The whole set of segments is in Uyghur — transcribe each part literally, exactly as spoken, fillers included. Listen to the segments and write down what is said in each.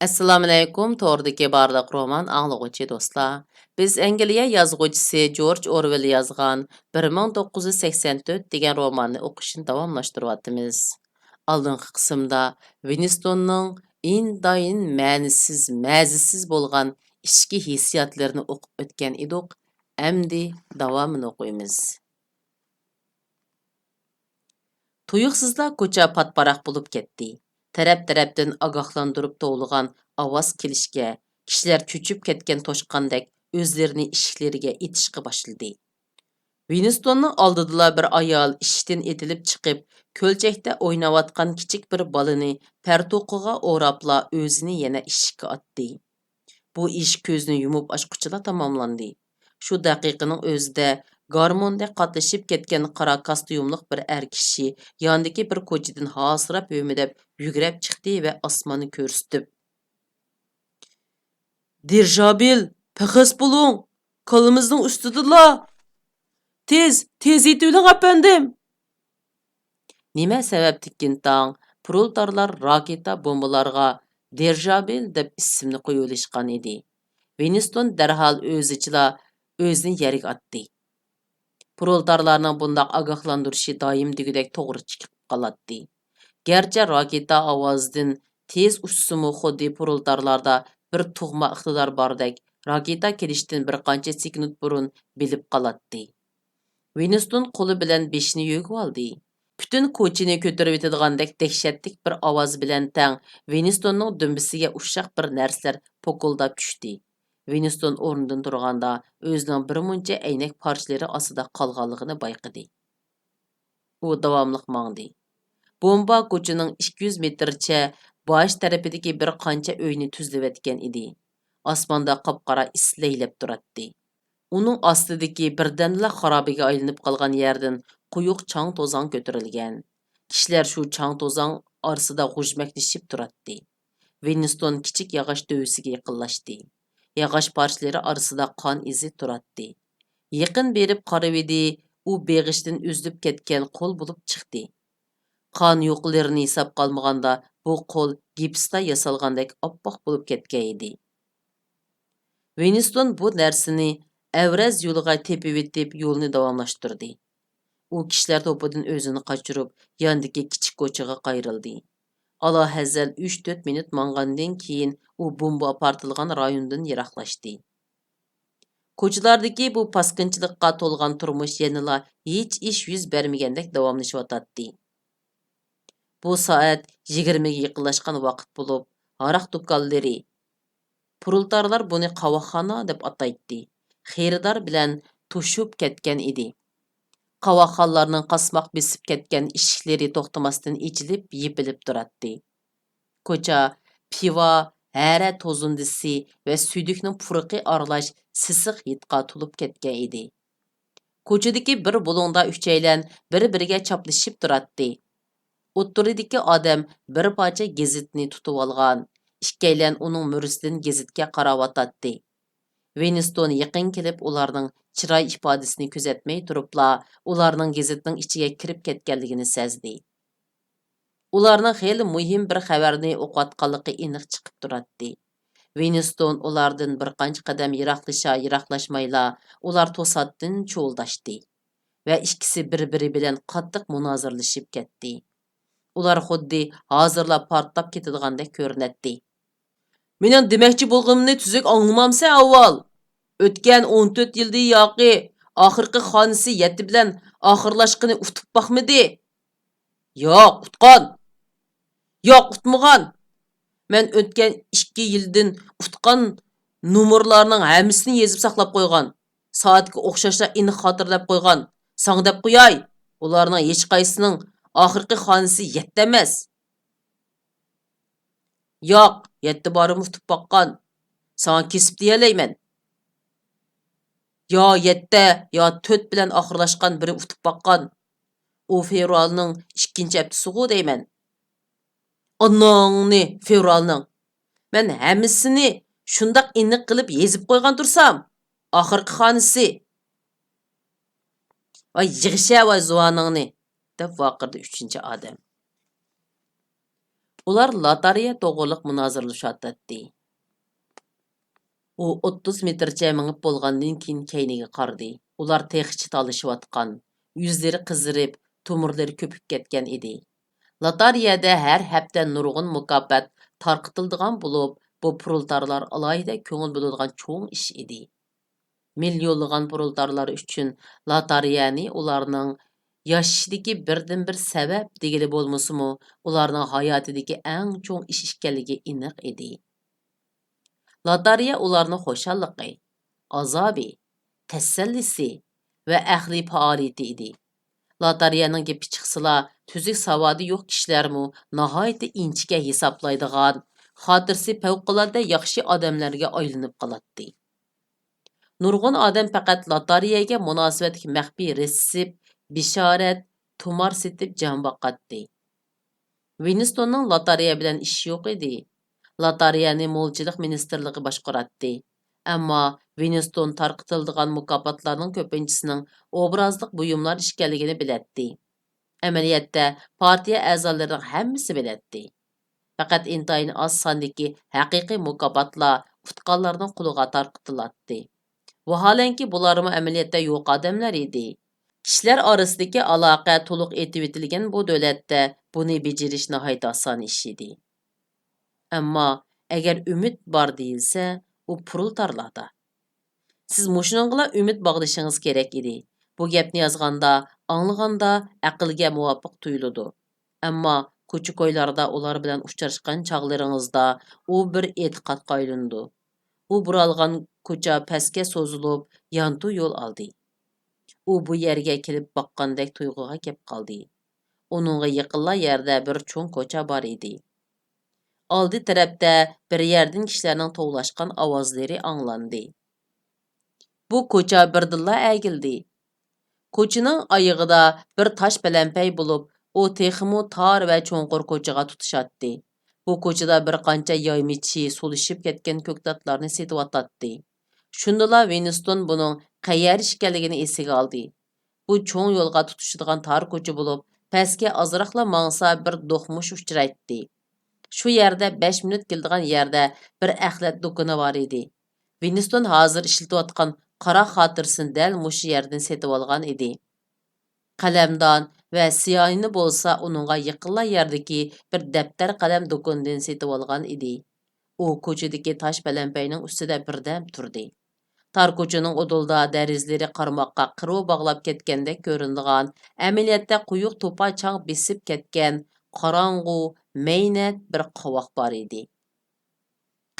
ئەسسالامۇئەلەيكۇم، توردىكى بارلىق رومان ئاڭلىغۇچى دوستلار. بىز ئەنگلىيە يازغۇچىسى جورج ئورۋېل يازغان بىر مىڭ توققۇز يۈز سەكسەن تۆت دېگەن روماننى ئوقۇشنى داۋاملاشتۇرۇۋاتىمىز. ئالدىنقى قىسىمدا ۋىنستوننىڭ ئىنتايىن مەنىسىز، مەزىسىز بولغان ئىچكى ھېسسىياتلىرىنى ئوقۇپ ئۆتكەن ئىدۇق، ئەمدى داۋامىنى ئوقۇيمىز. تۇيۇقسىزلا كوچا پاتپاراق بولۇپ كەتتى. تەرەپ-تەرەپتىن ئاگاھلاندۇرۇپ توۋلىغان ئاۋاز كېلىشكە، كىشىلەر چۆچۈپ كەتكەن توشقاندەك ئۆزلىرىنى ئىشىكلىرىگە ئېتىشقا باشلىدى. ۋىنستوننىڭ ئالدىدىلا بىر ئايال ئىشىكتىن ئېتىلىپ چىقىپ، كۆلچەكتە ئويناۋاتقان كىچىك بىر بالىنى پەرتۇقىغا ئوراپلا ئۆزىنى يەنە ئىشىككە ئاتتى. بۇ ئىش كۆزنى يۇمۇپ ئاچقۇچىلا تاماملاندى. شۇ دەقىقىنىڭ ئۆزىدە گارموندەك قاتلىشىپ كەتكەن قارا كاستيۇملۇق بىر ئەر كىشى ياندىكى بىر كوچىدىن ھاسىراپ ھۆمۈدەپ يۈگرەپ چىقتى ۋە ئاسماننى كۆرسىتىپ، دىرژابىل، پەخەس بولۇڭ! كاللىمىزنىڭ ئۈستىدىلا! تېز، تېز يېتىۋېلىڭ، ئەپەندىم! نېمە سەۋەبتىكىن تاڭ پرولېتارلار راكېتا بومبىلارغا دىرژابىل دەپ ئىسىمنى قويۇۋېلىشقان ئىدى. ۋىنستون دەرھال ئۆزىچىلا ئۆزىنى يەرگە ئاتتى. پرولېتارلارنىڭ بۇنداق ئاگاھلاندۇرۇشى دائىم دېگۈدەك توغرا چىقىپ قالاتتى. گەرچە راكېتا ئاۋازىدىن تېز ئۇچسىمۇ، خۇددى پرولېتارلاردا بىر تۇغما ئىقتىدار باردەك، راكېتا كېلىشتىن بىر قانچە سېكۇنت بۇرۇن بىلىپ قالاتتى. ۋىنستون قولى بىلەن بېشىنى يۆگىۋالدى. پۈتۈن كوچىنى كۆتۈرۈۋېتىدىغاندەك دەھشەتلىك بىر ئاۋاز بىلەن تەڭ ۋىنستوننىڭ دۈمبىسىگە ئۇششاق بىر نەرسىلەر پوكۇلداپ چۈشتى. ۋىنستون ئورنىدىن تۇرغاندا ئۆزىنىڭ بىرمۇنچە ئەينەك پارچىلىرى ئاستىدا قالغانلىقىنى بايقىدى. ئۇ داۋاملىق ماڭدى. بومبا كوچىنىڭ ئىككى يۈز مېتىرچە باش تەرىپىدىكى بىر قانچە ئۆينى تۈزلىۋەتكەن ئىدى. ئاسماندا قاپقارا ئىس لەيلەپ تۇراتتى. ئۇنىڭ ئاستىدىكى بىردەمدىلا خارابىگە ئايلىنىپ قالغان يەردىن قويۇق چاڭ-توزان كۆتۈرۈلگەن. كىشىلەر شۇ چاڭ-توزان ئارىسىدا غۇژمەكلىشىپ تۇراتتى. ۋىنستون كىچىك ياغاچ دۆۋىسىگە يېقىنلاشتى. ياغاچ پارچىلىرى ئارىسىدا قان ئىزى تۇراتتى. يېقىن بېرىپ قارىۋىدى، ئۇ بېغىشتىن ئۈزۈلۈپ كەتكەن قول بولۇپ چىقتى. قان يۇقىلىرىنى ھېسابقا ئالمىغاندا، بۇ قول گىپستا ياسالغاندەك ئاپئاق بولۇپ كەتكەن ئىدى. ۋىنستون بۇ نەرسىنى ئەۋرەز يولىغا تېپىۋېتىپ، يولىنى داۋاملاشتۇردى. ئۇ كىشىلەر توپىدىن ئۆزىنى قاچۇرۇپ، ياندىكى كىچىك كوچىغا قايرىلدى. ئالاھەزەل ئۈچ-تۆت مىنۇت ماڭغاندىن كېيىن، ئۇ بومبا پارتلىغان رايوندىن يىراقلاشتى. كوچىلاردىكى بۇ پاسكىنچىلىققا تولغان تۇرمۇش يەنىلا ھېچ ئىش يۈز بەرمىگەندەك داۋاملىشىۋاتاتتى. بۇ سائەت يىگىرمىگە يېقىنلاشقان ۋاقىت بولۇپ، ھاراق دۇكانلىرى، پرولېتارلار بۇنى قاۋاقخانا دەپ ئاتايتتى، خېرىدار بىلەن توشۇپ كەتكەن ئىدى. قاۋاقخانىلارنىڭ قاسماق بېسىپ كەتكەن ئىشىكلىرى توختىماستىن ئېچىلىپ، يېپىلىپ تۇراتتى. كوچا پىۋا، ھەرە توزۇندىسى ۋە سۈيدۈكنىڭ پۇرىقى ئارىلاش سېسىق ھىدقا تولۇپ كەتكەن ئىدى. كوچىدىكى بىر بۇلۇڭدا ئۈچەيلەن بىر-بىرىگە چاپلىشىپ تۇراتتى. ئوتتۇرىدىكى ئادەم بىر پارچە گېزىتنى تۇتۇۋالغان، ئىككىيلەن ئۇنىڭ مۈرىسىدىن گېزىتكە قاراۋاتاتتى. ۋىنستون يېقىن كېلىپ ئۇلارنىڭ چىراي ئىپادىسىنى كۆزەتمەي تۇرۇپلا، ئۇلارنىڭ گېزىتنىڭ ئىچىگە كىرىپ كەتكەنلىكىنى سەزدى. ئۇلارنىڭ خېلى مۇھىم بىر خەۋەرنى ئوقۇۋاتقانلىقى ئېنىق چىقىپ تۇراتتى. ۋىنستون ئۇلاردىن بىر قانچە قەدەم يىراقلىشا-يىراقلاشمايلا، ئۇلار توساتتىن چۇۋۇلداشتى ۋە ئىككىسى بىر-بىرى بىلەن قاتتىق مۇنازىرىلىشىپ كەتتى. ئۇلار خۇددى ھازىرلا پارتلاپ كېتىدىغاندەك كۆرۈنەتتى. مېنىڭ دېمەكچى بولغىنىمنى تۈزۈك ئاڭلىمامسەن ئاۋۋال؟ ئۆتكەن ئون تۆت يىلدىن ياقى ئاخىرقى خانىسى يەتتە بىلەن ئاخىرلاشقىنى ئۇتۇپ باقمىدى. ياق، ئۇتقان. ياق، ئۇتمىغان. مەن ئۆتكەن ئىككى يىلدىن ئۇتقان نومۇرلارنىڭ ھەممىسىنى يېزىپ ساقلاپ قويغان. سائەتكە ئوخشاشلا ئېنىق خاتىرىلەپ قويغان. ساڭا دەپ قوياي، ئۇلارنىڭ ھېچقايسىسىنىڭ ئاخىرقى خانىسى يەتتە ئەمەس. ياق، يەتتە بارىمۇ ئۇتۇپ باققان. ساڭا كېسىپ دېيەلەيمەن. يا يەتتە، يا تۆت بىلەن ئاخىرلاشقان بىرى ئۇتۇپ باققان. ئۇ فېۋرالنىڭ ئىككىنچى ھەپتىسىغۇ دەيمەن. ئاناڭنى فېۋرالنىڭ! مەن ھەممىسىنى شۇنداق ئېنىق قىلىپ يېزىپ قويغان تۇرسام، ئاخىرقى خانىسى. ۋاي يىغىشە، ۋاي زۇۋانىڭنى! دەپ ۋارقىرىدى ئۈچىنچى ئادەم. ئۇلار لاتارىيە توغرىلىق مۇنازىرىلىشىۋاتاتتى. ئۇ ئوتتۇز مېتىرچە مېڭىپ بولغاندىن كېيىن كەينىگە قارىدى. ئۇلار تېخىچە تالىشىۋاتقان، يۈزلىرى قىزىرىپ، تومۇرلىرى كۆپۈپ كەتكەن ئىدى. لاتارىيەدە ھەر ھەپتە نۇرغۇن مۇكاپات تارقىتىلىدىغان بولۇپ، بۇ پرولېتارلار ئالاھىدە كۆڭۈل بۆلىدىغان چوڭ ئىش ئىدى. مىليونلىغان پرولېتارلار ئۈچۈن لاتارىيەنى ئۇلارنىڭ ياشىشىدىكى بىردىنبىر سەۋەب دېگىلى بولمىسىمۇ، ئۇلارنىڭ ھاياتىدىكى ئەڭ چوڭ ئىش ئىكەنلىكى ئېنىق ئىدى. لاتارىيە ئۇلارنىڭ خۇشاللىقى، ئازابى، تەسەللىسى ۋە ئەقلىي پائالىيىتى ئىدى. لاتارىيەنىڭ گېپى چىقسىلا، تۈزۈك ساۋادى يوق كىشىلەرمۇ ناھايىتى ئىنچىكە ھېسابلايدىغان، خاتىرىسى پەۋقۇلئاددە ياخشى ئادەملەرگە ئايلىنىپ قالاتتى. نۇرغۇن ئادەم پەقەت لاتارىيەگە مۇناسىۋەتلىك مەخپىي رېتسېپ، بېشارەت، تۇمار سېتىپ جان باقاتتى. ۋىنستوننىڭ لاتارىيە بىلەن ئىشى يوق ئىدى. لاتارىيەنى مولچىلىق مىنىستىرلىقى باشقۇراتتى. ئەمما ۋىنستون تارقىتىلىدىغان مۇكاپاتلارنىڭ كۆپىنچىسىنىڭ ئوبرازلىق بۇيۇملار ئىكەنلىكىنى بىلەتتى. ئەمەلىيەتتە، پارتىيە ئەزالىرىنىڭ ھەممىسى بىلەتتى. پەقەت ئىنتايىن ئاز ساندىكى ھەقىقىي مۇكاپاتلار ئۇتقانلارنىڭ قولىغا تارقىتىلاتتى. ۋاھالەنكى، بۇلارمۇ ئەمەلىيەتتە يوق ئادەملەر ئىدى. كىشىلەر ئارىسىدىكى ئالاقە تولۇق ئېتىۋېتىلگەن بۇ دۆلەتتە بۇنى بېجىرىش ناھايىتى ئاسان ئىش ئىدى. ئەمما ئەگەر ئۈمىد بار دېيىلسە، ئۇ پرولېتارلاردا. سىز مۇشۇنىڭغىلا ئۈمىد باغلىشىڭىز كېرەك ئىدى. بۇ گەپنى يازغاندا، ئاڭلىغاندا ئەقىلگە مۇۋاپىق تۇيۇلىدۇ. ئەمما كوچا-كويلاردا ئۇلار بىلەن ئۇچراشقان چاغلىرىڭىزدا ئۇ بىر ئېتىقادقا ئايلىنىدۇ. ئۇ بۇرالغان كوچا پەسكە سوزۇلۇپ، يانتۇ يول ئالدى. ئۇ بۇ يەرگە كېلىپ باققاندەك تۇيغۇغا كەپ قالدى. ئۇنىڭغا يېقىنلا يەردە بىر چوڭ كوچا بار ئىدى. ئالدى تەرەپتە بىر يەردىن كىشىلەرنىڭ توۋلاشقان ئاۋازلىرى ئاڭلاندى. بۇ كوچا بىردىنلا ئەگىلدى. كوچىنىڭ ئايىغىدا بىر تاش پەلەمپەي بولۇپ، ئۇ تېخىمۇ تار ۋە چوڭقۇر كوچىغا تۇتىشاتتى. بۇ كوچىدا بىر قانچە يايمىچى سولىشىپ كەتكەن كۆكتاتلارنى سېتىۋاتاتتى. شۇندىلا ۋىنستون بۇنىڭ قەيەر ئىكەنلىكىنى ئېسىگە ئالدى. بۇ چوڭ يولغا تۇتىشىدىغان تار كوچا بولۇپ، پەسكە ئازراقلا ماڭسا بىر دوقمۇش ئۇچرايتتى. شۇ يەردە بەش مىنۇت كېلىدىغان يەردە بىر ئەخلەت دۇكىنى بار ئىدى. ۋىنستون ھازىر ئىشلىتىۋاتقان قارا خاتىرىسىنى دەل مۇشۇ يەردىن سېتىۋالغان ئىدى. قەلەمدان ۋە سىياھىنى بولسا ئۇنىڭغا يېقىنلا يەردىكى بىر دەپتەر قەلەم دۇكىنىدىن سېتىۋالغان ئىدى. ئۇ كوچىدىكى تاش پەلەمپەينىڭ ئۈستىدە بىردەم تۇردى. تار كوچىنىڭ ئۇدۇلىدا دېرىزىلىرى قارماققا قىرىۋا باغلاپ كەتكەندەك كۆرۈنىدىغان، ئەمەلىيەتتە قويۇق توپا چاغ بېسىپ كەتكەن، قاراڭغۇ، مەينەت بىر قاۋاق بار ئىدى.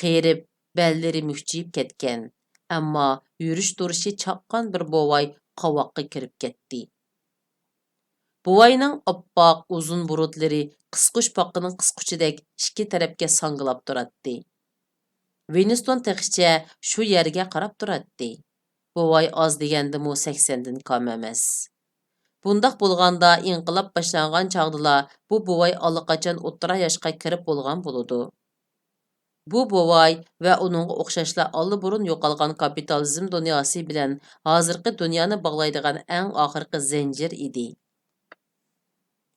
قېرىپ، بەللىرى مۈكچىيىپ كەتكەن، ئەمما يۈرۈش-تۇرۇشى چاققان بىر بوۋاي قاۋاققا كىرىپ كەتتى. بوۋاينىڭ ئاپئاق ئۇزۇن بۇرۇتلىرى قىسقۇچ پاقىنىڭ قىسقۇچىدەك ئىككى تەرەپكە ساڭگىلاپ تۇراتتى. ۋىنستون تېخىچە شۇ يەرگە قاراپ تۇراتتى. بوۋاي ئاز دېگەندىمۇ سەكسەندىن كام ئەمەس. بۇنداق بولغاندا، ئىنقىلاب باشلانغان چاغدىلا بۇ بوۋاي ئاللىقاچان ئوتتۇرا ياشقا كىرىپ بولغان بولىدۇ. بۇ بوۋاي ۋە ئۇنىڭغا ئوخشاشلار ئاللىبۇرۇن يوقالغان كاپىتالىزم دۇنياسى بىلەن ھازىرقى دۇنيانى باغلايدىغان ئەڭ ئاخىرقى زەنجىر ئىدى.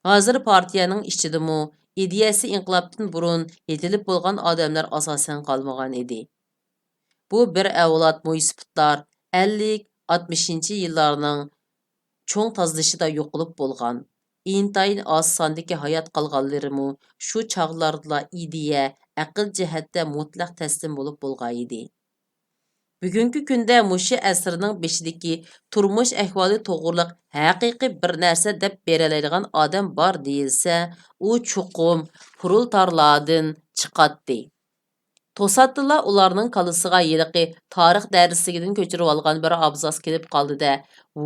ھازىر پارتىيەنىڭ ئىچىدىمۇ ئىدىيەسى ئىنقىلابتىن بۇرۇن يېتىلىپ بولغان ئادەملەر ئاساسەن قالمىغان ئىدى. بۇ بىر ئەۋلاد مويسىپىتلار ئەللىك، ئاتمىشىنچى يىللارنىڭ چوڭ تازىلىشىدا يوقىلىپ بولغان، ئىنتايىن ئاز ساندىكى ھايات قالغانلىرىمۇ شۇ چاغلاردىلا ئىدىيە، ئەقىل جەھەتتە مۇتلەق تەسلىم بولۇپ بولغان ئىدى. بۈگۈنكى كۈندە مۇشۇ ئەسىرنىڭ بېشىدىكى تۇرمۇش ئەھۋالى توغرۇلۇق ھەقىقىي بىر نەرسە دەپ بېرەلەيدىغان ئادەم بار دېيىلسە، ئۇ چوقۇم پرولېتارلاردىن چىقاتتى. توساتتىلا ئۇلارنىڭ كاللىسىغا ھېلىقى تارىخ دەرسلىكىدىن كۆچۈرۈۋالغان بىر ئابزاس كېلىپ قالدى-دە،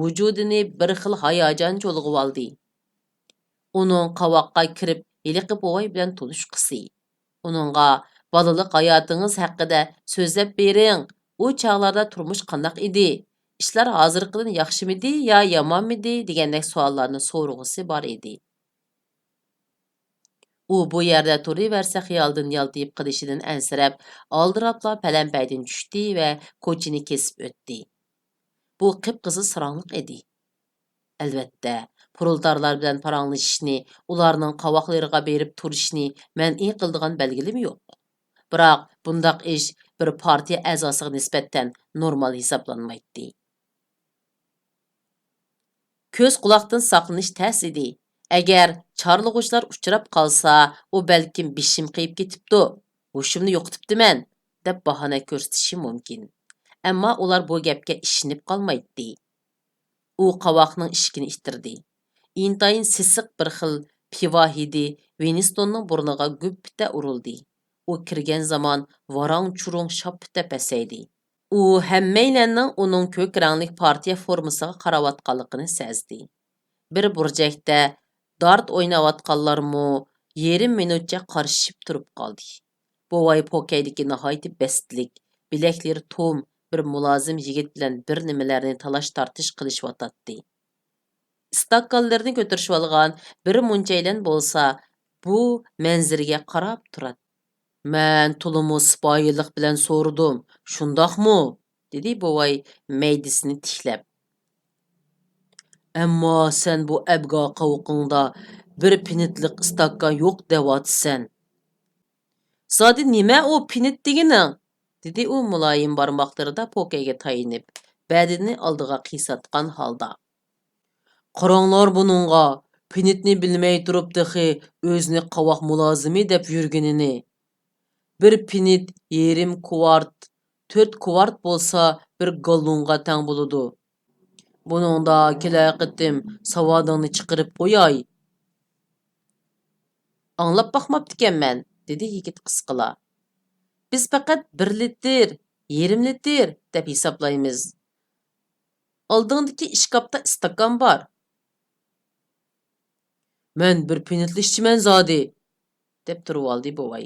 ۋۇجۇدىنى بىر خىل ھاياجان چۇلغىۋالدى. ئۇنىڭ قاۋاققا كىرىپ، ھېلىقى بوۋاي بىلەن تونۇشقۇسى، ئۇنىڭغا «بالىلىق ھاياتىڭىز ھەققىدە سۆزلەپ بېرىڭ، ئۇ چاغلاردا تۇرمۇش قانداق ئىدى؟ ئىشلار ھازىرقىدىن ياخشىمىدى يا يامانمىدى؟» دېگەندەك سوئاللارنى سورىغۇسى بار ئىدى. ئۇ بۇ يەردە تۇرۇۋەرسە خىيالىدىن يالتىيىپ قېلىشىدىن ئەنسىرەپ، ئالدىراپلا پەلەمپەيدىن چۈشتى ۋە كوچىنى كېسىپ ئۆتتى. بۇ قىپقىزىل ساراڭلىق ئىدى. ئەلۋەتتە، پرولېتارلار بىلەن پاراڭلىشىشنى، ئۇلارنىڭ قاۋاقلىرىغا بېرىپ تۇرۇشنى مەنئى قىلىدىغان بەلگىلىمە يوق. بىراق بۇنداق ئىش بىر پارتىيە ئەزاسىغا نىسبەتەن نورمال ھېسابلانمايتتى. كۆز-قۇلاقتىن ساقلىنىش تەس ئىدى. ئەگەر چارلىغۇچىلار ئۇچراپ قالسا، ئۇ بەلكىم بېشىم قېيىپ كېتىپتۇ، ھوشۇمنى يوقىتىپتىمەن، دەپ باھانە كۆرسىتىشى مۇمكىن. ئەمما ئۇلار بۇ گەپكە ئىشىنىپ قالمايتتى. ئۇ قاۋاقنىڭ ئىشىكىنى ئىتتىردى. ئىنتايىن سېسىق بىر خىل پىۋا ھىدى ۋىنستوننىڭ بۇرنىغا گۈپپىتە ئۇرۇلدى. ئۇ كىرگەن زامان ۋاراڭ-چۇرۇڭ شاپپىتە پەسەيدى. ئۇ ھەممەيلەننىڭ ئۇنىڭ كۆك رەڭلىك پارتىيە فورمىسىغا قاراۋاتقانلىقىنى سەزدى. بىر بۇرجەكتە دارت ئويناۋاتقانلارمۇ يېرىم مىنۇتچە قارىشىپ تۇرۇپ قالدى. بوۋاي پوكەيدىكى ناھايىتى بەستلىك، بىلەكلىرى توم بىر مۇلازىم يىگىت بىلەن بىر نېمىلەرنى تالاش-تارتىش قىلىشىۋاتاتتى. ئىستاكانلىرىنى كۆتۈرۈشۈۋالغان بىر مۇنچەيلەن بولسا بۇ مەنزىرىگە قاراپ تۇراتتى. «مەن تولىمۇ سىپايىلىق بىلەن سورىدىم، شۇنداقمۇ؟» دېدى بوۋاي مەيدىسىنى تىكلەپ. «ئەمما سەن بۇ ئەبگا قاۋىقىڭدا بىر پىنتلىق ئىستاكان يوق دەۋاتىسەن.» «زادى نېمە ئۇ پىنت دېگىنىڭ؟» دېدى ئۇ مۇلايىم بارماقلىرىدا پوكەيگە تايىنىپ، بەدىنىنى ئالدىغا قىيساتقان ھالدا. «قاراڭلار بۇنىڭغا، پىنتنى بىلمەي تۇرۇپ تېخى ئۆزىنى قاۋاق مۇلازىمى دەپ يۈرگىنىنى. بىر پىنت يېرىم كۋارت، تۆت كۋارت بولسا بىر گاللونغا تەڭ بولىدۇ. بۇنىڭدا كېلەر قېتىم ساۋادىڭنى چىقىرىپ قوياي.» «ئاڭلاپ باقماپتىكەنمەن،» دېدى يىگىت قىسقىلا. «بىز پەقەت بىر لىتىر، يېرىم لىتىر دەپ ھېسابلايمىز. ئالدىڭدىكى ئىشكاپتا ئىستاكان بار.» «مەن بىر پىنتلا ئىچىمەن زادى،» دەپ تۇرۇۋالدى بوۋاي.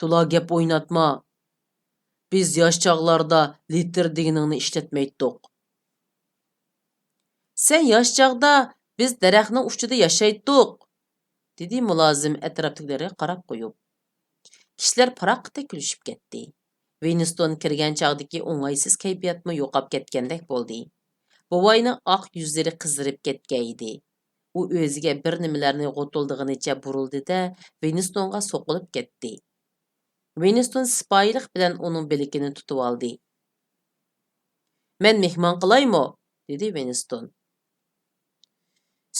«تولا گەپ ئويناتما. بىز ياش چاغلاردا لىتىر دېگىنىڭنى ئىشلەتمەيتتۇق.» «سەن ياش چاغدا بىز دەرەخنىڭ ئۇچىدا ياشايتتۇق.» دېدى مۇلازىم ئەتراپتىكىلەرگە قاراپ قويۇپ. كىشىلەر پاراققىدە كۈلۈشۈپ كەتتى. ۋىنستون كىرگەن چاغدىكى ئوڭايسىز كەيپىياتمۇ يوقاپ كەتكەندەك بولدى. بوۋاينىڭ ئاق يۈزلىرى قىزىرىپ كەتكەن ئىدى. ئۇ ئۆزىگە بىر نېمىلەرنى غوتۇلدىغىنىچە بۇرۇلدى-دە، ۋىنستونغا سوقۇلۇپ كەتتى. ۋىنستون سىپايىلىق بىلەن ئۇنىڭ بىلىكىنى تۇتۇۋالدى. «مەن مېھمان قىلايمۇ؟» دېدى ۋىنستون.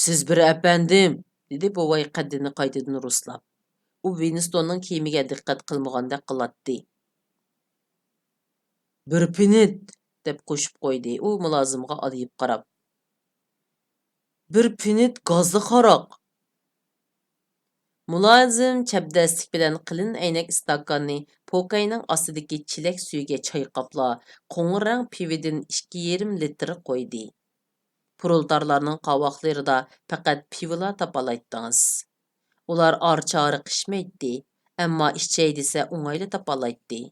«سىز بىر ئەپەندىم!» دېدى بوۋاي قەددىنى قايتىدىن رۇسلاپ. ئۇ ۋىنستوننىڭ كىيىمىگە دىققەت قىلمىغاندەك قىلاتتى. «بىر پىنت!» دەپ قوشۇپ قويدى ئۇ مۇلازىمغا ئالىيىپ قاراپ. «بىر پىنت گازلىق ھاراق!» مۇلازىم چەبدەسلىك بىلەن قېلىن ئەينەك ئىستاكاننى پوكەينىڭ ئاستىدىكى چېلەك سۈيىگە چايقاپلا، قوڭۇر رەڭ پىۋىدىن ئىككى يېرىم لىتىر قويدى. پرولېتارلارنىڭ قاۋاقلىرىدا پەقەت پىۋىلا تاپالايتتىڭىز. ئۇلار ئارا-چارە قىچمايتتى، ئەمما ئىچەي دېسە ئوڭايلا تاپالايتتى.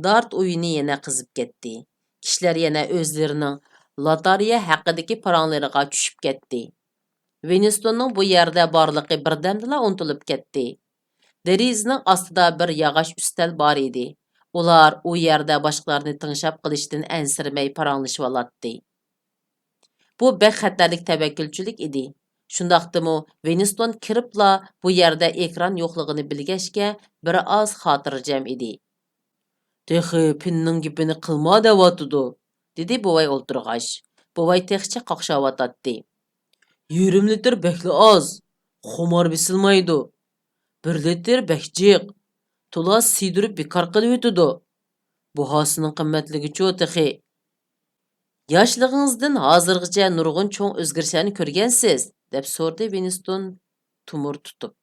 دارت ئويۇنى يەنە قىزىپ كەتتى. كىشىلەر يەنە ئۆزلىرىنىڭ لاتارىيە ھەققىدىكى پاراڭلىرىغا چۈشۈپ كەتتى. ۋىنستوننىڭ بۇ يەردە بارلىقى بىردەمدىلا ئۇنتۇلۇپ كەتتى. دېرىزىنىڭ ئاستىدا بىر ياغاچ ئۈستەل بار ئىدى. ئۇلار ئۇ يەردە باشقىلارنى تىڭشاپ قېلىشتىن ئەنسىرىمەي پاراڭلىشىۋالاتتى. بۇ بەك خەتەرلىك تەۋەككۈلچىلىك ئىدى. شۇنداقتىمۇ ۋىنستون كىرىپلا بۇ يەردە ئېكران يوقلۇقىنى بىلگەچكە، بىر ئاز خاتىرجەم ئىدى. «تېخى پىننىڭ گېپىنى قىلما دەۋاتىدۇ،» دېدى بوۋاي ئولتۇرغاچ. بوۋاي تېخىچە قاقشاۋاتاتتى. «يېرىم لىتىر بەكلا ئاز، خۇمار بېسىلمايدۇ. بىر لىتىر بەك جىق، تولا سىيدۇرۇپ بىكار قىلىۋېتىدۇ. باھاسىنىڭ قىممەتلىكىچۇ تېخى.» «ياشلىقىڭىزدىن ھازىرغىچە نۇرغۇن چوڭ ئۆزگىرىشلەرنى كۆرگەنسىز؟» دەپ سورىدى ۋىنستون تۇمۇر تۇتۇپ.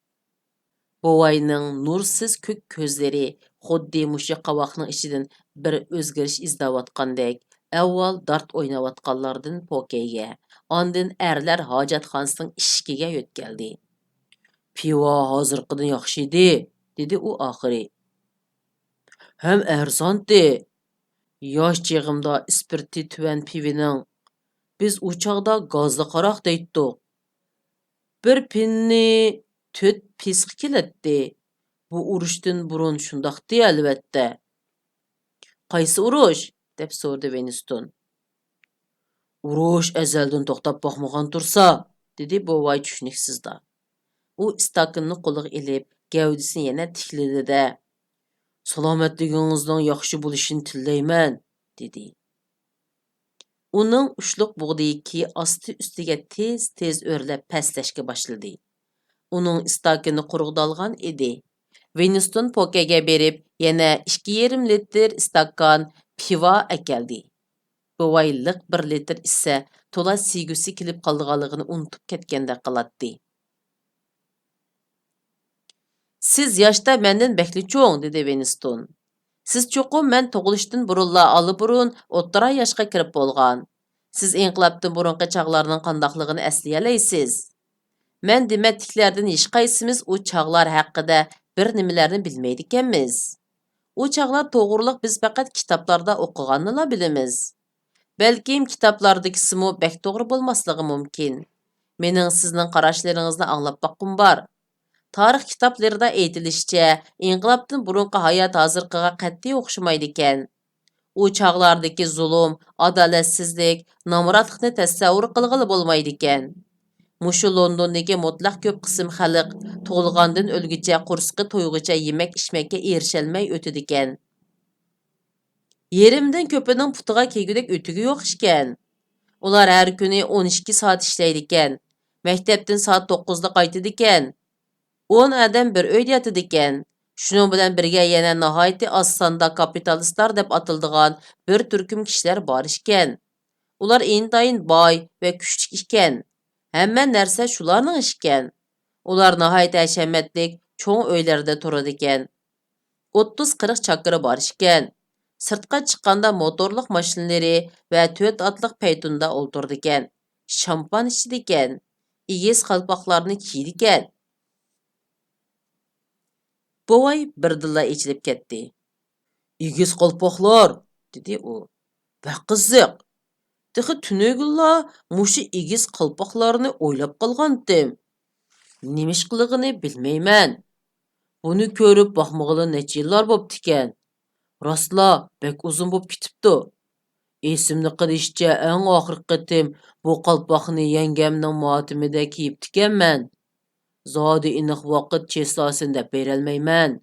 بوۋاينىڭ نۇرسىز كۆك كۆزلىرى خۇددى مۇشۇ قاۋاقنىڭ ئىچىدىن بىر ئۆزگىرىش ئىزدەۋاتقاندەك، ئەۋۋال دارت ئويناۋاتقانلاردىن پوكەيگە، ئاندىن ئەرلەر ھاجەتخانىسىنىڭ ئىشىكىگە يۆتكەلدى. «پىۋا ھازىرقىدىن ياخشى ئىدى،» دېدى ئۇ ئاخىرى. «ھەم ئەرزانتى. ياش چېغىمدا ئىسپىرتى تۆۋەن پىۋىنىڭ، بىز ئۇ چاغدا گازلىق ھاراق دەيتتۇق، بىر پىننى تۆت پىسقا كېلەتتى. بۇ ئۇرۇشتىن بۇرۇن شۇنداقتى، ئەلۋەتتە.» «قايسى ئۇرۇش؟» دەپ سورىدى ۋىنستون. «ئۇرۇش ئەزەلدىن توختاپ باقمىغان تۇرسا،» دېدى بوۋاي چۈشىنىكسىزلا. ئۇ ئىستاكىنىنى قولىغا ئېلىپ، گەۋدىسىنى يەنە تىكلىدى-دە، «سالامەتلىكىڭىزنىڭ ياخشى بولۇشىنى تىلەيمەن» دېدى. ئۇنىڭ ئۇچلۇق بۇغدىيىكى ئاستى-ئۈستىگە تېز-تېز ئۆرلەپ پەسلەشكە باشلىدى. ئۇنىڭ ئىستاكىنى قۇرۇقدالغان ئىدى. ۋىنستون پوكەگە بېرىپ، يەنە ئىككى يېرىم لىتىر ئىستاكان پىۋا ئەكەلدى. بوۋاي لىق بىر لىتىر ئىچسە، تولا سىيگۈسى كېلىپ قالىدىغانلىقىنى ئۇنتۇپ كەتكەندەك قىلاتتى. «سىز ياشتا مەندىن بەكلا چوڭ»، دېدى ۋىنستون. «سىز چوقۇم مەن تۇغۇلۇشتىن بۇرۇنلا ئاللىبۇرۇن ئوتتۇرا ياشقا كىرىپ بولغان. سىز ئىنقىلابتىن بۇرۇنقى چاغلارنىڭ قانداقلىقىنى ئەسلىيەلەيسىز. مەن دېمەتتىكىلەردىن ھېچقايسىمىز ئۇ چاغلار ھەققىدە بىر نېمىلەرنى بىلمەيدىكەنمىز. ئۇ چاغلار توغرۇلۇق بىز پەقەت كىتابلاردا ئوقۇغاننىلا بىلىمىز. بەلكىم كىتابلاردىكىسىمۇ بەك توغرا بولماسلىقى مۇمكىن. مېنىڭ سىزنىڭ قاراشلىرىڭىزنى ئاڭلاپ باققۇم بار. تارىخ كىتابلىرىدا ئېيتىلىشىچە، ئىنقىلابتىن بۇرۇنقى ھايات ھازىرقىغا قەتئىي ئوخشىمايدىكەن. ئۇ چاغلاردىكى زۇلۇم، ئادالەتسىزلىك، نامراتلىقنى تەسەۋۋۇر قىلغىلى بولمايدىكەن. مۇشۇ لوندوندىكى مۇتلەق كۆپ قىسىم خەلق تۇغۇلغاندىن ئۆلگۈچە قورسىقى تويغۇچە يېمەك-ئىچمەككە ئېرىشەلمەي ئۆتىدىكەن. يېرىمدىن كۆپىنىڭ پۇتىغا كىيگۈدەك ئۆتۈكى يوق ئىكەن. ئۇلار ھەر كۈنى ئون ئىككى سائەت ئىشلەيدىكەن. مەكتەپتىن سائەت توققۇزدا قايتىدىكەن. ئون ئادەم بىر ئۆيدە ياتىدىكەن. شۇنىڭ بىلەن بىرگە يەنە ناھايىتى ئاز ساندا كاپىتالىستلار دەپ ئاتىلىدىغان بىر تۈركۈم كىشىلەر بار ئىكەن. ئۇلار ئىنتايىن باي ۋە كۈچلۈك ئىكەن. ھەممە نەرسە شۇلارنىڭ ئىكەن. ئۇلار ناھايىتى ھەشەمەتلىك چوڭ ئۆيلەردە تۇرىدىكەن. ئوتتۇز قىرىق چاكىرى بار ئىكەن. سىرتقا چىققاندا موتورلۇق ماشىنىلىرى ۋە تۆت ئاتلىق پەيتۇندا ئولتۇرىدىكەن. شامپان ئىچىدىكەن. ئېگىز قالپاقلارنى كىيىدىكەن. بوۋاي بىردىنلا ئېچىلىپ كەتتى. «ئېگىز قالپاقلار!» دېدى ئۇ. «بەك قىزىق! تېخى تۈنۈگۈنلا مۇشۇ ئېگىز قالپاقلارنى ئويلاپ قالغانتىم. نېمىشقىلىقىنى بىلمەيمەن. بۇنى كۆرۈپ باقمىغىلى نەچچە يىللار بوپتىكەن. راستلا بەك ئۇزۇن بوپ كېتىپتۇ. ئېسىمدە قېلىشىچە، ئەڭ ئاخىرقى قېتىم بۇ قالپاقنى يەڭگەمنىڭ ماتىمىدە كىيىپتىكەنمەن. زادى ئېنىق ۋاقىت چېسلاسىنى دەپ بېرەلمەيمەن.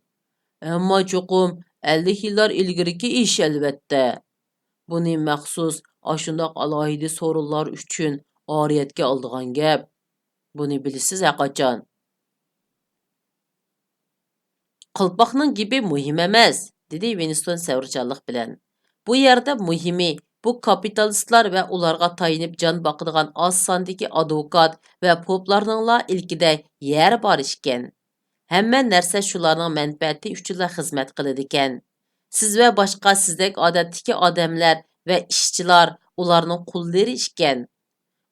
ئەمما چوقۇم ئەللىك يىللار ئىلگىرىكى ئىش، ئەلۋەتتە. بۇنى مەخسۇس ئاشۇنداق ئالاھىدە سورۇنلار ئۈچۈن ئارىيەتكە ئالىدىغان گەپ. بۇنى بىلىسىز ھەرقاچان.» «قالپاقنىڭ گېپى مۇھىم ئەمەس»، دېدى ۋىنستون سەۋرچانلىق بىلەن. «بۇ يەردە مۇھىمى، بۇ كاپىتالىستلار ۋە ئۇلارغا تايىنىپ جان باقىدىغان ئاز ساندىكى ئادۋوكات ۋە پوپلارنىڭلا ئىلكىدە يەرى بار ئىكەن. ھەممە نەرسە شۇلارنىڭ مەنپەئەتى ئۈچۈنلا خىزمەت قىلىدىكەن. سىز ۋە باشقا سىزدەك ئادەتتىكى ئادەملەر ۋە ئىشچىلار ئۇلارنىڭ قۇللىرى ئىكەن.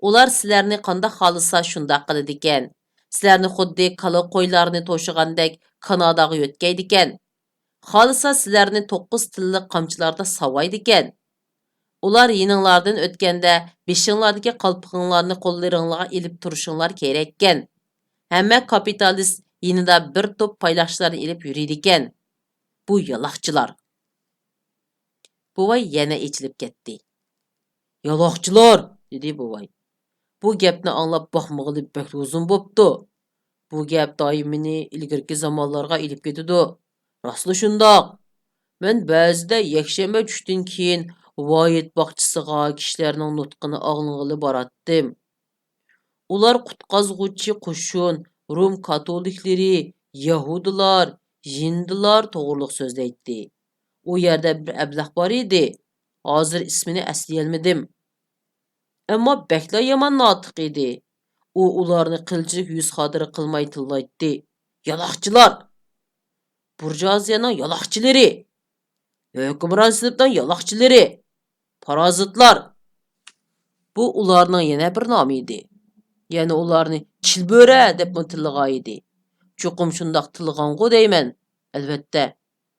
ئۇلار سىلەرنى قانداق خالىسا شۇنداق قىلىدىكەن. سىلەرنى خۇددى كالا قويلارنى توشۇغاندەك كاناداغا يۆتكەيدىكەن. خالىسا سىلەرنى توققۇز تىللىق قامچىلاردا ساۋايدىكەن. ئۇلار يېنىڭلاردىن ئۆتكەندە بېشىڭلاردىكى قالپىقىڭلارنى قوللىرىڭلارغا ئېلىپ تۇرۇشۇڭلار كېرەككەن. ھەممە كاپىتالىست يېنىدا بىر توپ پايلاقچىلارنى ئېلىپ يۈرىدىكەن. بۇ يالاقچىلار.» بوۋاي يەنە ئېچىلىپ كەتتى. «يالاقچىلار!» دېدى بوۋاي. «بۇ گەپنى ئاڭلاپ باقمىغىلى بەك ئۇزۇن بوپتۇ. بۇ گەپ دائىم مېنى ئىلگىرىكى زامانلارغا ئېلىپ كېتىدۇ. راستلا شۇنداق. مەن بەزىدە يەكشەنبە چۈشتىن كېيىن ۋايىت باغچىسىغا كىشىلەرنىڭ نۇتقىنى ئاڭلىغىلى باراتتىم. ئۇلار قۇتقازغۇچى قوشۇن، روم كاتولىكلىرى، يەھۇدىيلار، ھىندىلار توغرۇلۇق سۆزلەيتتى. ئۇ يەردە بىر ئەبلەخ بار ئىدى. ھازىر ئىسمىنى ئەسلىيەلمىدىم. ئەمما بەكلا يامان ناتىق ئىدى. ئۇ ئۇلارنى قىلچىلىك يۈز خاتىرە قىلماي تىللايتتى. يالاقچىلار! بۇرژۇئازىيەنىڭ يالاقچىلىرى! ھۆكۈمران سىنىپنىڭ يالاقچىلىرى! پارازىتلار!» بۇ ئۇلارنىڭ يەنە بىر نامى ئىدى. يەنە ئۇلارنى چىلبۆرە دەپمۇ تىللىغان ئىدى. چوقۇم شۇنداق تىللىغانغۇ دەيمەن. ئەلۋەتتە،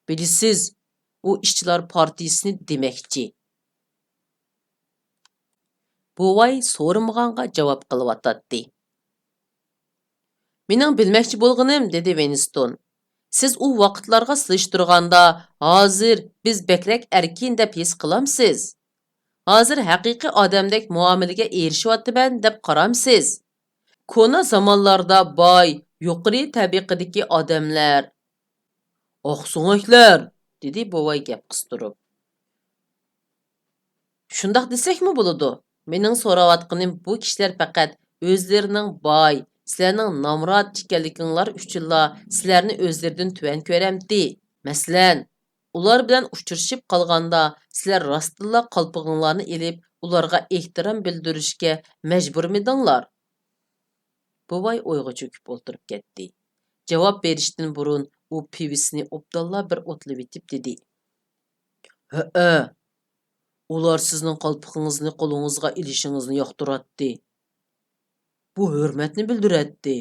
بىلىسىز، ئۇ ئىشچىلار پارتىيىسىنى دېمەكچى. بوۋاي سورىمىغانغا جاۋاب قىلىۋاتاتتى. «مېنىڭ بىلمەكچى بولغىنىم»، دېدى ۋىنستون، «سىز ئۇ ۋاقىتلارغا سېلىشتۇرغاندا ھازىر بىز بەكرەك ئەركىن دەپ ھېس قىلامسىز؟ ھازىر ھەقىقىي ئادەمدەك مۇئامىلىگە ئېرىشىۋاتىمەن دەپ قارامسىز؟ كونا زامانلاردا باي، يۇقىرى تەبىقىدىكى ئادەملەر. ئاقسۆڭەكلەر! دېدى بوۋاي گەپ قىستۇرۇپ. شۇنداق دېسەكمۇ بولىدۇ. مېنىڭ سوراۋاتقىنىم، بۇ كىشىلەر پەقەت ئۆزلىرىنىڭ باي، سىلەرنىڭ نامرات ئىكەنلىكىڭلار ئۈچۈنلا سىلەرنى ئۆزلىرىدىن تۆۋەن كۆرەمتى؟ مەسىلەن، ئۇلار بىلەن ئۇچرىشىپ قالغاندا سىلەر راستتىنلا قالپىقىڭلارنى ئېلىپ، ئۇلارغا ئېھتىرام بىلدۈرۈشكە مەجبۇرمىدىڭلار؟ بوۋاي ئويغا چۆكۈپ ئولتۇرۇپ كەتتى. جاۋاب بېرىشتىن بۇرۇن ئۇ پىۋىسىنى ئوبدانلا بىر ئوتلىۋېتىپ دېدى. ھەئە، ئۇلار سىزنىڭ قالپىقىڭىزنى قولىڭىزغا ئېلىشىڭىزنى ياقتۇراتتى. بۇ ھۆرمەتنى بىلدۈرەتتى.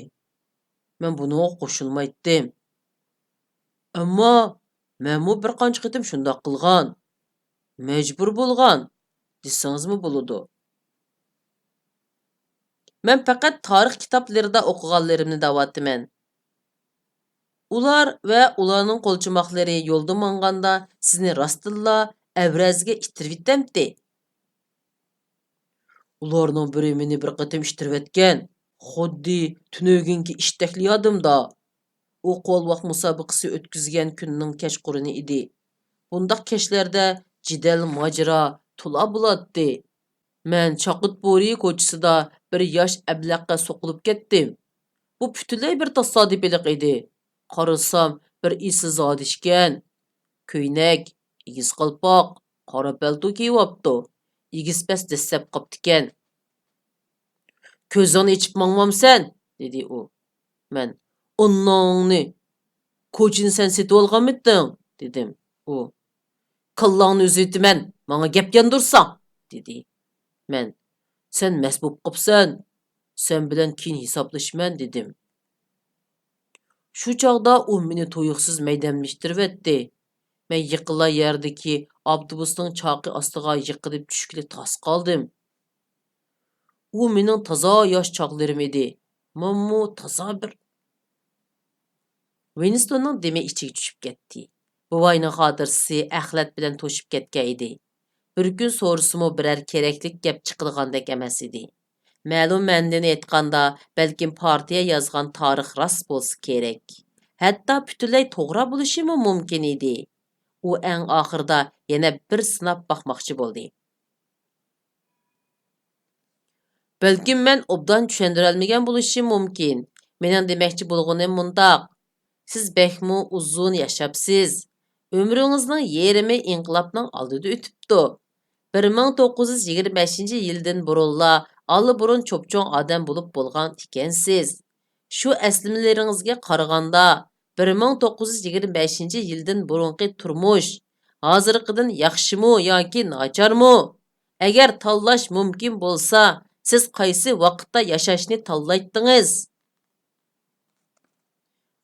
مەن بۇنىڭغا قوشۇلمايتتىم. ئەمما مەنمۇ بىر قانچە قېتىم شۇنداق قىلغان. مەجبۇر بولغان، دېسىڭىزمۇ بولىدۇ. مەن پەقەت تارىخ كىتابلىرىدا ئوقۇغانلىرىمنى دەۋاتىمەن. ئۇلار ۋە ئۇلارنىڭ قولچىماقلىرى يولدا ماڭغاندا سىزنى راستتىنلا ئەۋرەزگە ئىتتىرىۋېتەمتى؟ ئۇلارنىڭ بىرى مېنى بىر قېتىم ئىتتىرىۋەتكەن. خۇددى تۈنۈگۈنكى ئىشتەكلى يادىمدا. ئۇ قولۋاق مۇسابىقىسى ئۆتكۈزگەن كۈننىڭ كەچقۇرۇنى ئىدى. بۇنداق كەچلەردە جېدەل ماجىرا تولا بولاتتى. مەن چاقىت بورى كوچىسىدا بىر ياش ئەبلەخكە سوقۇلۇپ كەتتىم. بۇ پۈتۈنلەي بىر تاسادىپىيلىق ئىدى. قارىسام، بىر ئېسىل زادى ئىكەن. كۆينەك، ئېگىز قالپاق، قارا پەلتو كىيىۋاپتۇ. ئېگىز پەس دەسسەپ قاپتىكەن. كۆزۈڭنى ئېچىپ ماڭمامسەن؟ دېدى ئۇ. مەن، ئاناڭنى، كوچىنى سەن سېتىۋالغانمىتىڭ؟ دېدىم. ئۇ، كاللاڭنى ئۈزۈۋېتىمەن، ماڭا گەپ ياندۇرساڭ! دېدى. مەن، سەن مەست بولۇپ قاپسەن، سەن بىلەن كېيىن ھېسابلىشىمەن، دېدىم. شۇ چاغدا ئۇ مېنى تۇيۇقسىز مەيدەملىشتۈرۈۋەتتى. مەن يېقىنلا يەردىكى ئاپتوبۇسنىڭ چاقى ئاستىغا يىقىلىپ چۈشكىلى تاس قالدىم. ئۇ مېنىڭ تازا ياش چاغلىرىم ئىدى. مەنمۇ تازا بىر. ۋىنستوننىڭ دېمى ئىچىگە چۈشۈپ كەتتى. بوۋاينىڭ خاتىرىسى ئەخلەت بىلەن توشۇپ كەتكەن ئىدى. بىر كۈن سورىسىمۇ بىرەر كېرەكلىك گەپ چىقىدىغاندەك ئەمەس ئىدى. مەلۇم مەنىدىن ئېيتقاندا، بەلكىم پارتىيە يازغان تارىخ راست بولسا كېرەك. ھەتتا پۈتۈنلەي توغرا بولۇشىمۇ مۇمكىن ئىدى. ئۇ ئەڭ ئاخىرىدا يەنە بىر سىناپ باقماقچى بولدى. بەلكىم مەن ئوبدان چۈشەندۈرەلمىگەن بولۇشۇم مۇمكىن. مېنىڭ دېمەكچى بولغىنىم مۇنداق. سىز بەكمۇ ئۇزۇن ياشاپسىز. ئۆمرىڭىزنىڭ يېرىمى ئىنقىلابنىڭ ئالدىدا ئۆتۈپتۇ. بىر مىڭ توققۇز يۈز يىگىرمە بەشىنچى يىلدىن بۇرۇنلا ئاللىبۇرۇن چوپچوڭ ئادەم بولۇپ بولغان ئىكەنسىز. شۇ ئەسلىمىلىرىڭىزگە قارىغاندا، بىر مىڭ توققۇز يۈز يىگىرمە بەشىنچى يىلدىن بۇرۇنقى تۇرمۇش ھازىرقىدىن ياخشىمۇ ياكى ناچارمۇ؟ ئەگەر تاللاش مۇمكىن بولسا، سىز قايسى ۋاقىتتا ياشاشنى تاللايتتىڭىز؟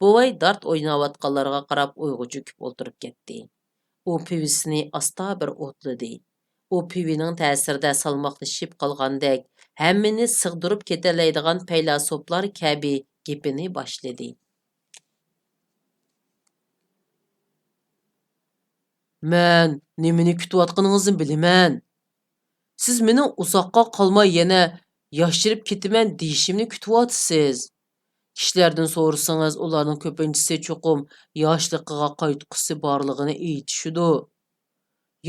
بوۋاي دارت ئويناۋاتقانلارغا قاراپ ئويغا چۆكۈپ ئولتۇرۇپ كەتتى. ئۇ پىۋىسىنى ئاستا بىر ئوتلىدى. ئۇ پىۋىنىڭ تەسىرىدە سالماقلىشىپ قالغاندەك، ھەممىنى سىغدۇرۇپ كېتەلەيدىغان پەيلاسوپلار كەبى گېپىنى باشلىدى. مەن نېمىنى كۈتۈۋاتقىنىڭىزنى بىلىمەن. سىز مېنىڭ ئۇزاققا قالماي يەنە ياشىرىپ كېتىمەن دېيىشىمنى كۈتۈۋاتىسىز. كىشىلەردىن سورىسىڭىز، ئۇلارنىڭ كۆپىنچىسى چوقۇم ياشلىقىغا قايتقۇسى بارلىقىنى ئېيتىشىدۇ.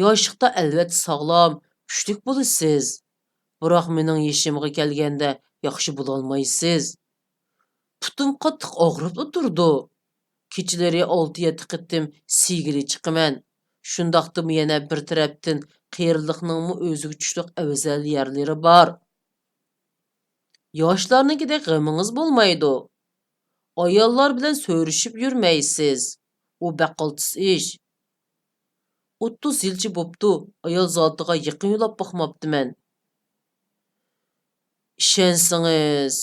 ياشلىقتا ئەلۋەتتە ساغلام، كۈچلۈك بولىسىز. بىراق مېنىڭ يېشىمغا كەلگەندە ياخشى بولالمايسىز. پۇتۇم قاتتىق ئاغرىپلا تۇرىدۇ. كېچىلىرى ئالتە-يەتتە قېتىم سىگىرى چېقىمەن. شۇنداقتىمۇ يەنە بىر تەرەپتىن قېرىلىقنىڭمۇ ئۆزىگە چۈشلۈك ئەۋزەل يەرلىرى بار. ياشلارنىڭكىدەك غېمىڭىز بولمايدۇ. ئاياللار بىلەن سۆرۈشۈپ يۈرمەيسىز. ئۇ بەك قالتىس ئىش. ئوتتۇز يىلچە بوپتۇ، ئايال زاتىغا يېقىن يولاپ باقماپتىمەن. ئىشەنسىڭىز.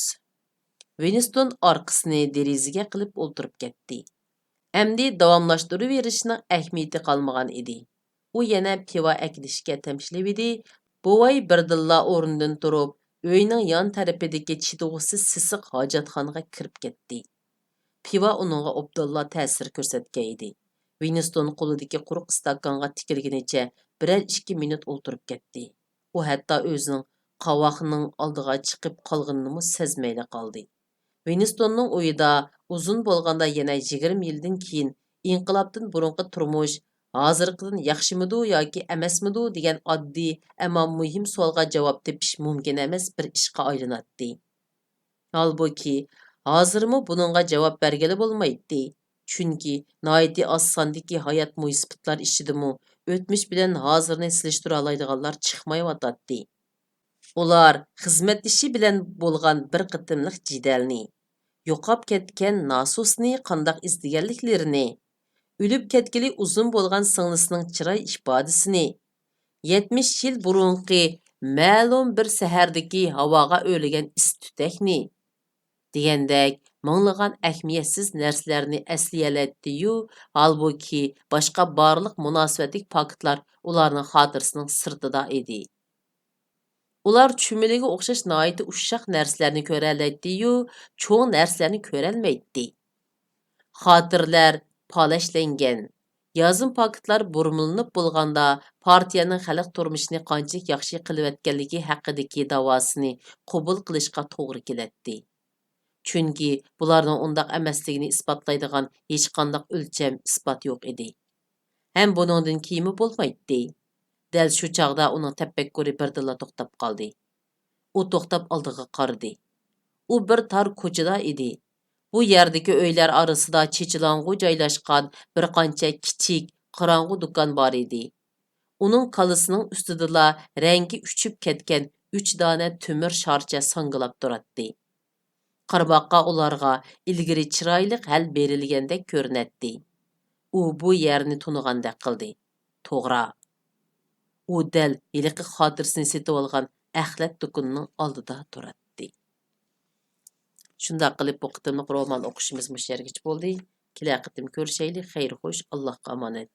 ۋىنستون ئارقىسىنى دېرىزىگە قىلىپ ئولتۇرۇپ كەتتى. ئەمدى داۋاملاشتۇرۇۋېرىشنىڭ ئەھمىيىتى قالمىغان ئىدى. ئۇ يەنە پىۋا ئەكېلىشكە تەمشىلىۋىدى. بوۋاي بىردىنلا ئورنىدىن تۇرۇپ، ئۆينىڭ يان تەرىپىدىكى چىدىغۇسىز سېسىق ھاجەتخانىغا كىرىپ كەتتى. پىۋا ئۇنىڭغا ئوبدانلا تەسىر كۆرسەتكەن ئىدى. ۋىنستون قولىدىكى قۇرۇق ئىستاكانغا تىكىلگىنىچە بىرەر ئىككى مىنۇت ئولتۇرۇپ كەتتى. ئۇ ھەتتا ئۆزىنىڭ قاۋاقنىڭ ئالدىغا چىقىپ قالغىنىنىمۇ سەزمەيلا قالدى. ۋىنستوننىڭ ئويىدا ئۇزۇن بولغاندا يەنە يىگىرمە يىلدىن كېيىن ئىنقىلابتىن بۇرۇنقى تۇرمۇش، ھازىرقىدىن ياخشىمىدۇ ياكى ئەمەسمىدۇ دېگەن ئاددىي، ئەمما مۇھىم سوئالغا جاۋاب تېپىش مۇمكىن ئەمەس بىر ئىشقا ئايلىناتتى. ھالبۇكى، ھازىرمۇ بۇنىڭغا جاۋاب بەرگىلى بولمايتتى. چۈنكى ناھايىتى ئاز ساندىكى ھايات مويسىپىتلار ئىچىدىمۇ ئۆتمۈش بىلەن ھازىرنى سېلىشتۇرالايدىغانلار چىقمايۋاتاتتى. ئۇلار خىزمەتدىشى بىلەن بولغان بىر قېتىملىق جېدەلنى، يوقاپ كەتكەن ناسۇسنى قانداق ئىزدىگەنلىكلىرىنى، ئۆلۈپ كەتكىلى ئۇزۇن بولغان سىڭلىسىنىڭ چىراي ئىپادىسىنى، يەتمىش يىل بۇرۇنقى مەلۇم بىر سەھەردىكى ھاۋاغا ئۆرلىگەن ئىس تۈتەكنى دېگەندەك مىڭلىغان ئەھمىيەتسىز نەرسىلەرنى ئەسلىيەلەيتتى-يۇ، ھالبۇكى، باشقا بارلىق مۇناسىۋەتلىك پاكىتلار ئۇلارنىڭ خاتىرىسىنىڭ سىرتىدا ئىدى. ئۇلار چۈمۈلىگە ئوخشاش ناھايىتى ئۇششاق نەرسىلەرنى كۆرەلەيتتى-يۇ، چوڭ نەرسىلەرنى كۆرەلمەيتتى. خاتىرىلەر پالەچلەنگەن، يازما پاكىتلار بۇرمىلىنىپ بولغاندا، پارتىيەنىڭ خەلق تۇرمۇشىنى قانچىلىك ياخشى قىلىۋەتكەنلىكى ھەققىدىكى داۋاسىنى قوبۇل قىلىشقا توغرا كېلەتتى. چۈنكى بۇلارنىڭ ئۇنداق ئەمەسلىكىنى ئىسپاتلايدىغان ھېچقانداق ئۆلچەم ئىسپات يوق ئىدى. ھەم بۇنىڭدىن كېيىنمۇ بولمايتتى. دەل شۇ چاغدا ئۇنىڭ تەپەككۇرى بىردىنلا توختاپ قالدى. ئۇ توختاپ ئالدىغا قارىدى. ئۇ بىر تار كوچىدا ئىدى. بۇ يەردىكى ئۆيلەر ئارىسىدا چېچىلاڭغۇ جايلاشقان بىر قانچە كىچىك، قاراڭغۇ دۇكان بار ئىدى. ئۇنىڭ كاللىسىنىڭ ئۈستىدىلا رەڭگى ئۆچۈپ كەتكەن ئۈچ دانە تۆمۈر شارچە ساڭگىلاپ تۇراتتى. قارىماققا ئۇلارغا ئىلگىرى چىرايلىق ھەل بېرىلگەندەك كۆرۈنەتتى. ئۇ بۇ يەرنى تونۇغاندەك قىلدى. توغرا. ئۇ دەل ھېلىقى خاتىرىسىنى سېتىۋالغان ئەخلەت دۇكىنىنىڭ ئالدىدا تۇراتتى. شۇنداق قىلىپ، بۇ قېتىملىق رومان ئوقۇشىمىز مۇشۇ يەرگىچە بولدى. كېلەر قېتىم كۆرۈشەيلى. خەير خوش، ئاللاھقا ئامانەت.